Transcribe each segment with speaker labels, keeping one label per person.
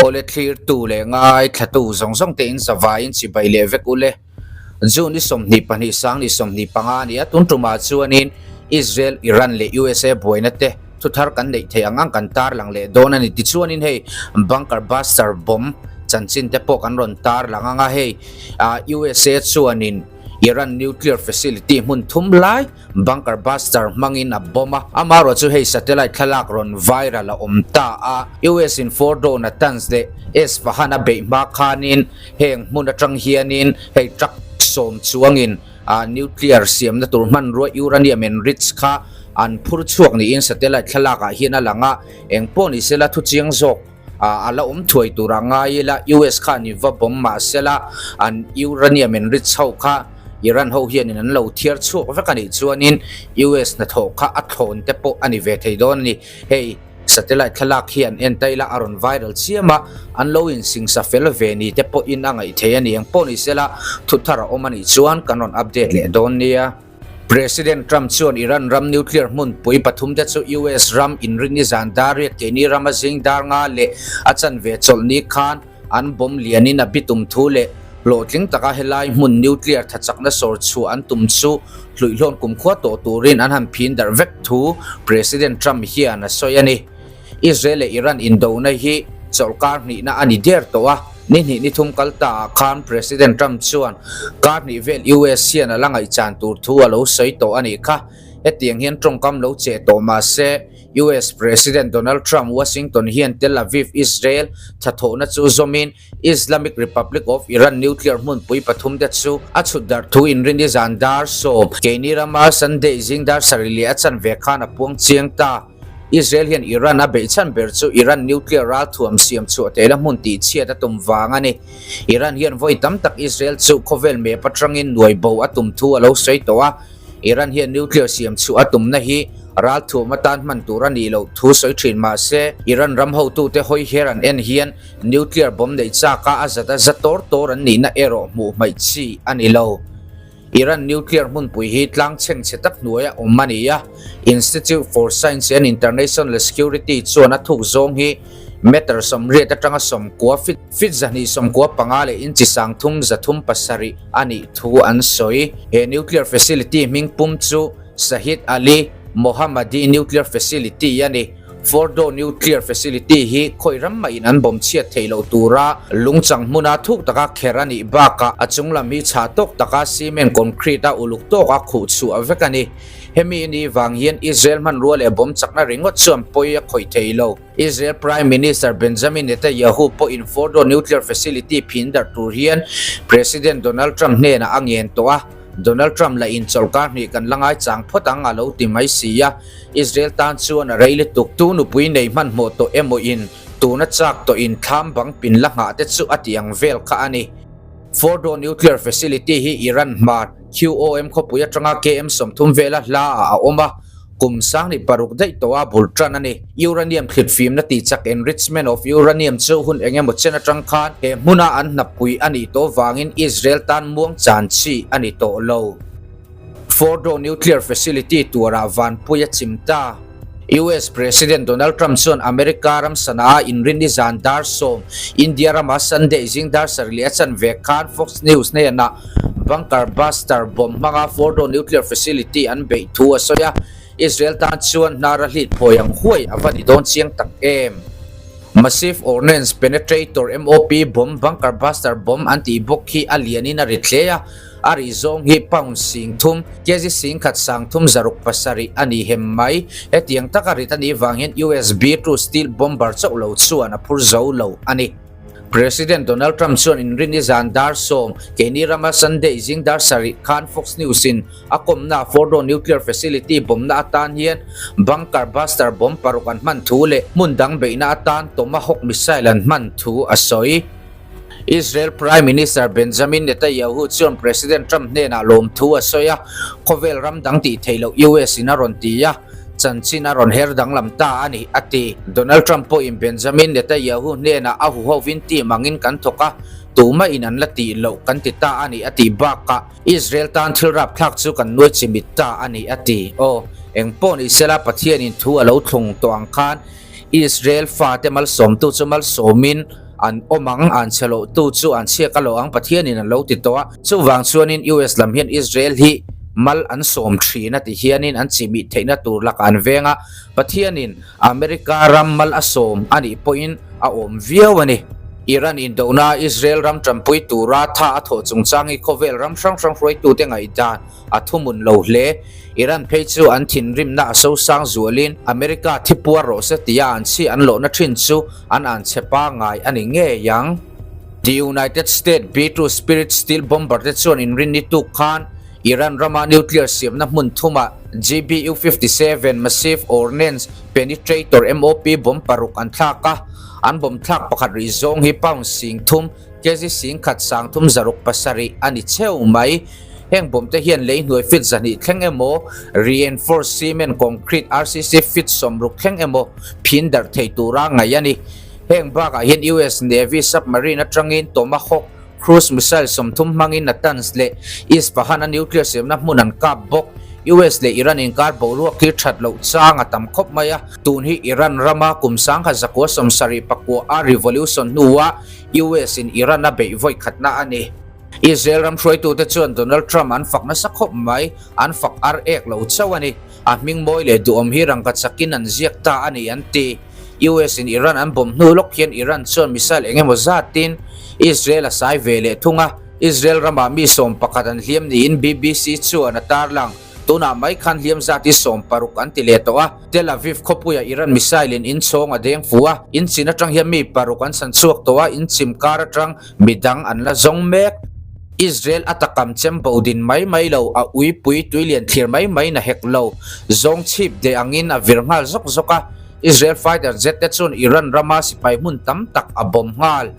Speaker 1: Awle thlirtu leh ngaithlatu zawng zawng te in zavaiin chibai leh vek ule. June i 22 sang ni 25 a ni a, tun tumah chuanin Israel, Iran leh USA buaina te thuthar kan neih theih ang ang kan tarlang leh dawn a ni. Tichuanin hei Bunker Buster bomb chanchin te pawh kan rawn tarlang ang a, hei USA chuanin Iran nuclear facility hmun thum lai Bunker buster hmangin a bomb a, amaherawh chu hei satellite thlalak rawn viral a awm ta a. US in Fordow, Natanz leh Esfahan a beih hma khanin heng hmun atang hianin hei truck sawm chuangin nuclear siamna tur hmanrua uranium enriched kha an phur chhuak niin satellite thlalak ah hian a lang a, engpawh ni sela thuchiang zawk A la awm thuai tur a ngai ila, US khan i va bawm mah sela, an uranium enrich ho kha Iran ho hianin an lo thiar chhuak vek a nih chuanin US hnathawh kha a thlawn te pawh a ni ve thei dawn a ni. Hei satellite thlalak hi an en ta ila a rawn viral chiam a, an lo insingsa fel ve ni te pawhin a ngaih thei a ni. Engpawh ni sela thuthar a awm a nih chuan kan rawn update leh dawn nia. President Trump chuan Iran ram nuclear hmunpui pathumte chu US ram inrinni zan dar riat keini rama zing dar nga leh a chanve chawlhni khan an bomb lianin a bitum thu leh hlawhtling taka helai hmun nuclear thachakna sawr chhuah an tum chu hluihlawn kumkhua tawh turin an han phin darh vek thu President Trump hian a sawi a ni. Israel leh Iran indona hi chawlhkar hnihna a ni der tawh a, ni hnih ni thum kal ta ah khan President Trump chuan kar hnih vel US hian a la ngaihchan tur thu a lo sawi tawh a nih kha. Hetiang hian tawngkam lo cheh tawh mah se, US President Donald Trump Washington hian Tel Aviv, Israel thathawhna chu zawmin Islamic Republic of Iran nuclear hmunpui pathum te chu a chhut darh thu inrinni zan dar sawm keini rama Sunday zing dar sarih leh a chanve khan a puang chiang ta. Israel hian Iran a beih chhan ber chu Iran nuclear ralthuam siam chhuah theihna hmun tihchhiat a tum vang a ni. Iran hian vawi tam tak Israel chu khawvel map atangin nuai bo a tum thu a lo sawi tawh a. Iran hian nuclear siam chhuah a tumna hi ralthuam atan hman tur a nih loh thu sawi thin mah se, Iran ram hotute hawi her an en hian nuclear bomb neih chaka a zat a za tawr tawr an nihna erawh hmuh hmaih chi a ni lo. Iran nuclear hmunpui hi tlang chhengchhe tak hnuaia awm a ni a, Institute for Science and International Security chuan a thuk zawng hi meter 80 atanga 90 feet, feet 295 leh inchi 337 a nih thu an sawi. He nuclear facility hming pum chu Shahid Ali Mohammadi Nuclear Facility a ni. Fordow Nuclear Facility hi khawi ram mahin an bawm chhiat theih loh tura lungchang hmuna thuk taka kher a nih bakah a chung lam hi chhah tawk taka cement concrete a uluk tawka khuh chhuah vek a ni. Hemi ni vang hian Israel hmanrua leh bawm chakna ringawt chuan pawi a khawih thei lo. Israel Prime Minister Benjamin Netanyahu pawhin Fordow Nuclear Facility phin darh tur hian President Donald Trump hnenah a ngen tawh a, Donald Trump lah in chawlhkar hnih kan la ngaichang phawt ang a lo ti mai si a, Israel tan chuan a rei lutuk. Tu nupui nei hmanhmawh tawh emaw in tuna chak tawh in thlam bang pin la nghah te chu a ti ang vel kha a ni. Fordow Nuclear Facility hi Iran hmar Qom khawpui atanga KM 30 vela hla ah a awm a, Kum 16 daih tawh a bul tan a ni. Uranium thlit fimna tih chak enrichment of uranium chu hun eng emaw chen atang khan he hmuna an hnapui a nih tawh vangin Israel tan muang chan chi a ni tawh lo. Fordow nuclear facility tuarah vanpui a chim ta. US President Donald Trump chuan America ram sana a inrinni zan dar sawm, India rama Sunday zing dar sarih leh a chanve khan Fox News hnenah Bunker Buster bomb hmanga Fordow nuclear facility an beih thu a sawi a, Israel tan chuan hnar a hlit phawi ang huai a va ni dawn chiang tak em? Massive Ordnance Penetrator, MOP, bomb, Bunker Buster bomb an tih bawk hi a lianin a rit hle a, a rih zawng hi pound 3000, kg 13,607 a ni hem mai. Hetiang taka rit a nih vang hian US B-2 Stealth Bomber chauh lo chuan a phur zo lo a ni. President Donald Trump chuan inrinni zan dar sawm, keini rama Sunday zing dar sarih khan Fox News in a kawmna Fordow Nuclear Facility bomna atan hian bunker buster bomb paruk an hman thu leh hmun dang beihna atan Tomahawk missile an hman thu a sawi. Israel Prime Minister Benjamin Netanyahu chuan President Trump hnenah lawmthu a sawi a, khawvel ram dang tih theih loh US in a rawn ti a. Chanchin a rawn her danglam ta a ni, a ti. Donald Trump pawhin Benjamin Netanyahu hnenah a huhovin team angin kan thawk a, tumahin an la tih loh kan ti ta a ni, a tih bakah Israel tan thil rapthlak chu kan nuai chimit ta a ni, a ti. Aw, engpawh ni sela Pathianin thu a lo thlung tawh ang khan Israel fate malsawmtu chu malsawmin. An awm ang, an chhe loh tu chu an chhiak a lo ang Pathianin an lo ti tawh a. Chuvang chuanin US lam hian Israel hi mal an sawm thin a ti hianin an chimih theihna tur lakah an veng a. Pathianin America ram mal a sawm a nih pawhin a awm viau a ni. Iran indohna Israel ram tanpui tura tha a thawh chungchang hi khawvel ram hrang hrang hruaitute ngaihdan a thumun lo hle. Iran phei chu an thinrimna a sosang zualin America thi puar rawh se tia an chhi an lawhna thin chu an an chhe pangngai a ni ngei ang. The United States B-2 Spirit Stealth Bomber te chuan inrinni tuk khan Iran rama nuclear siamna hmun thumah GBU-57 Massive Ordnance Penetrator, MOP, bomb paruk an thlak a, an bomb thlak pakhat rih zawng hi pound 30,000, kg 13,607 a ni cheu mai. Heng bomb te hian lei hnuai feet 200 thleng emaw, reinforced cement concrete, RCC, feet 60 thleng emaw phin darh thei tura ngaih a ni. Heng bakah hian US Navy submarine atangin Tomahawk Cruise missile 30 hmangin Natanz leh Isfahan-a nuclear siamna hmun an kap bawk. US leh Iran inkar boruak hi that loh chang a tam khawp mai a, tun hi Iran rama kum 1979 a revolution hnua US in Iran a beih vawi khatna a ni. Israel ram hruaitute chuan Donald Trump an fak nasa khawp mai, an fak ar ek lo chauh a ni. A hming mawi leh duhawm hi rangka chakin an ziak ta a ni an ti. US in Iran an bomb hnu lawk hian Iran chuan missile eng emaw zatin Israel a sai ve leh thung a, Israel ramah mi 11 an hliam niin BBC chuan a tarlang. Tunah mai khan hliam zat hi 60 an ti leh tawh a, Tel Aviv khawpuiah Iran missile in inchhawng a deng fu a, inchin atang hian mi paruk an chhan chhuak tawh a, inchim kar atang midang an la zawng mek. Israel a takam chem bo din mai mai lo, a uipui tuilian thlir mai mai na hek lo, zawng chhip deh angin a vir nghal zawk zawk a, Israel fighter jet te chuan Iran rama sipai hmun tam tak a bomb nghal.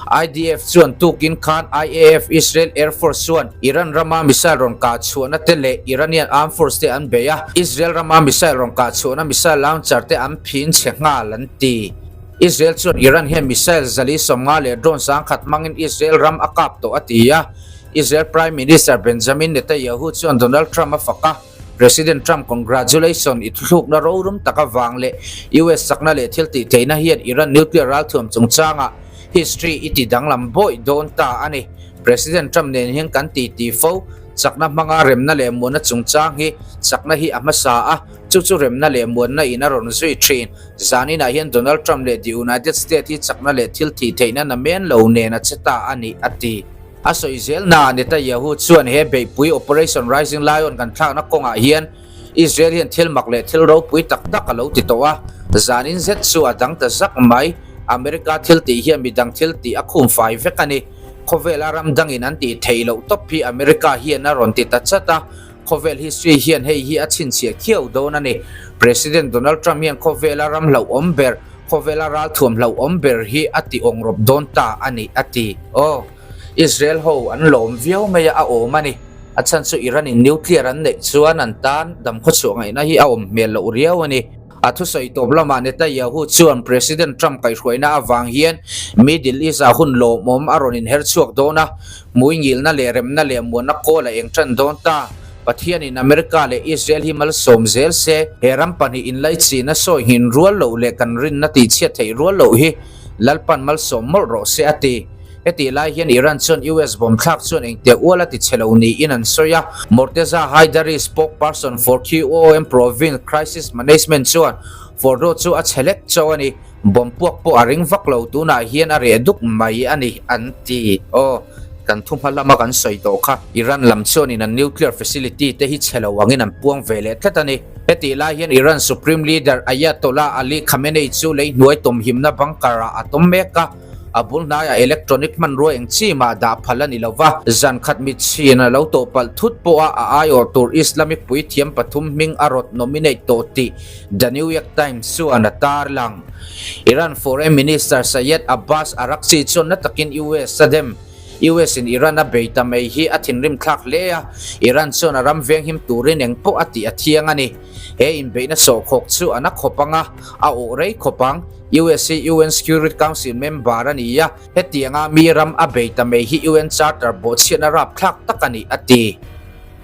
Speaker 1: IDF chuan tukin khan IAF, Israel Air Force, chuan Iran rama missile rawn kah chhuahna te leh Iranian Armed Force te an bei a, Israel rama missile rawn kah chhuahna missile launcher te an phin chhe nghal an ti. Israel chuan Iran hian missile 150 leh drone 10,000 hmangin Israel ram a kap tawh a ti a. Israel Prime Minister Benjamin Netanyahu chuan Donald Trump a fak a. President Trump congratulation i thuthlukna rorum tak avang leh US chakna leh thil tih theihna hian Iran nuclear ralthuam chungchangah history i ti danglam bawih dawn ta a ni. President Trump nen hian kan ti ti fo, chakna hmanga remna leh muanna chungchang hi chakna hi a hmasa a, chu chu remna leh muanna in a rawn zui thin. Zaninah hian Donald Trump leh the United States hi chakna leh thil tih theihna namen lo nen a che ta a ni, a ti. A sawi zel na, Netanyahu chuan he beihpui Operation Rising Lion kan thlakna kawngah hian Israel hian thil mak leh thil ropui tak tak a lo ti tawh a, zanin zet chu a dang ta zak mai. America thil tih hian midang thil tih a khum fai vek a ni. Khawvela ram dangin an tih theih loh tawp hi America hian a rawn ti ta chat a, khawvel history hian hei hi a chhinchhiah khiau dawn a ni. President Donald Trump hian khawvela ram hlauhawm ber, khawvela ralthuam hlauhawm ber hi a ti awngrawp dawn ta a ni, a ti. Aw. Israel ho an lawm viau mai a, a awm a ni. A chhan chu Iran in nuclear an neih chuan an tan damkhawchhuah ngaihna hi a awm hmel loh riau a ni. A thusawi tawp lamah Netanyahu chuan President Trump kaihhruaina avang hian Middle East ah hun lawmawm a rawn inher chhuak dawn a, hmuingilna leh remna leh muanna kawl a eng tan dawn ta. Pathianin America leh Israel hi malsawm zel se, he ram pahnih inlaichin a sawi nghin rual loh leh kan rinna tihchhiat theih rual loh hi Lalpan malsawm mawlh rawh se a ti. Hetih lai hian Iran chuan US bomb thlak chuan engtiah ual a ti chhe lo niin an sawi a. Morteza Haidari, spokesperson for QOM Province Crisis Management chuan Fordow chu a chhe lek chauh a ni, bomb puak pawh a ring vak lo, tunah hian a reh duk mai a ni an ti. Aw, kan thu hma lama kan sawi tawh kha Iran lam chuanin an nuclear facility te hi chhe lo angin an puang ve leh tlat a ni. Hetih lai hian Iran Supreme Leader Ayatollah Ali Khamenei chu lei hnuai tawmhimna bunker ah a tawm mek a, a bul hnaiah electronic hmanrua eng chi mah dah phal a ni lo va, zan khat mitchhin a lo tawh palh thut pawha a aiawh tur Islamic puithiam pathum hming a rawt nominate tawh tih The New York Times chuan a tarlang. Iran Foreign Minister Sayed Abbas Araghchi chuan na takin US a dem. US in Iran a bei ta mai hi a thinrim thlak hle a, Iran chuan a ram venghim turin eng pawh a tih a thiang a ni. He inbeihna sawhkhawk chu a na khawp ang a, a awh rei khawp ang. US hi UN Security Council member a ni a, hetianga mi ram a bei ta mai hi UN Charter bawhchhiatna rapthlak tak a ni, a ti.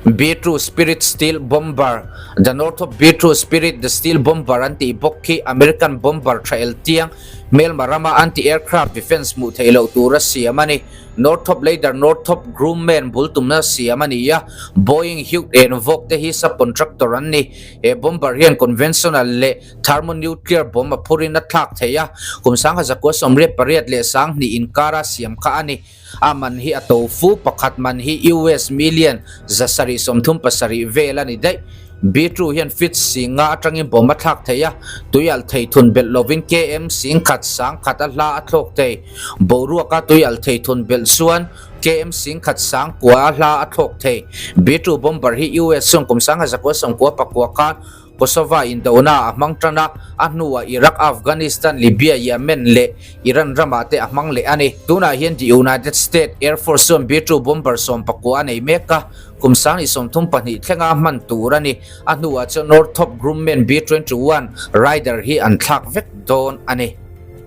Speaker 1: B-2 Spirit Stealth Bomber, The Northrop B-2 Spirit The Stealth Bomber an tih bawk khi American bomber tha el tiang. Hmelma rama anti-aircraft defence hmuh theih loh tura siam a ni. Northrop Leider Northrop Grumman bul tumna siam a ni a, Boeing Hughes and Vought te hi subcontractor an ni. He bomber hian conventional leh thermonuclear bomb a phurin a thlak thei a, kum 1988 leh 2000 inkara siam kha a ni. A man hi a to fu, pakhat man hi US million 737 vel a ni daih. B-2 hian feet singa atangin bomb a thlak thei a, tui alh thei thun belh lovin KM singkhat sangkhat a hla a thlawk thei. Boruaka tui alh thei thun belh chuan KM singkhat sangkua a hla a thlawk thei. B-2 bomber hi US chuan kum 1999 khan Kosovo indona a hmang tan a, a hnuah Iraq, Afghanistan, Libya, Yemen leh Iran ramah te a hmang leh a ni. Tunah hian the United States Air Force chuan B-2 bomber 14 a nei mek a, kum 2032 thlenga hman tur a ni. A hnuah chuan Northrop Grumman B-21 Raider hi an thlak vek dawn a ni.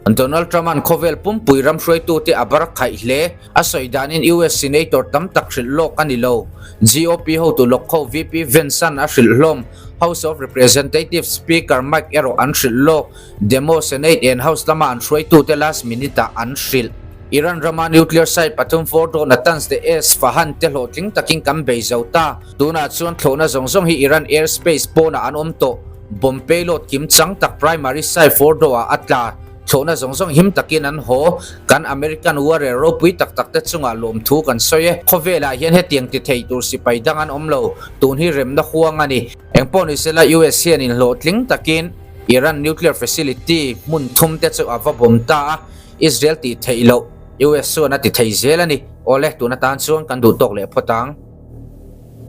Speaker 1: Donald Trump-a'n khawvel pumpui ram hruaitute a bar khaih hle. A sawi danin US Senator tam tak hrilh lawk a ni lo. GOP hotu lawkho VP Vance-a'n a hrilh hlawm. House of Representatives Speaker Mike erawh an hrilh lawk. Demo Senate and House lama an hruaitute last minute-ah an hrilh. Iran rama nuclear site pathum Fordow, Natanz leh Esfahan te hlawhtling takin kan bei zo ta. Tunah chuan thlawhna zawng zawng hi Iran airspace pawnah an awm tawh. Bomb payload kim chang tak primary site Fordow-ah a tla. Thlawhna zawng zawng him takin an haw. Kan American warrior ropui tak tak te chungah lawmthu kan sawi e. Khawvelah hian hetiang ti thei tur sipai dang an awm lo. Tun hi remna huang a ni. Engpawh ni sela US hian inhlawhtling takin Iran nuclear facility hmun thum te chu a va bawm ta a, Israel tih theih loh US chuan a ti thei zel a ni. Awle, tun atan chuan kan duh tawk leh phawt ang.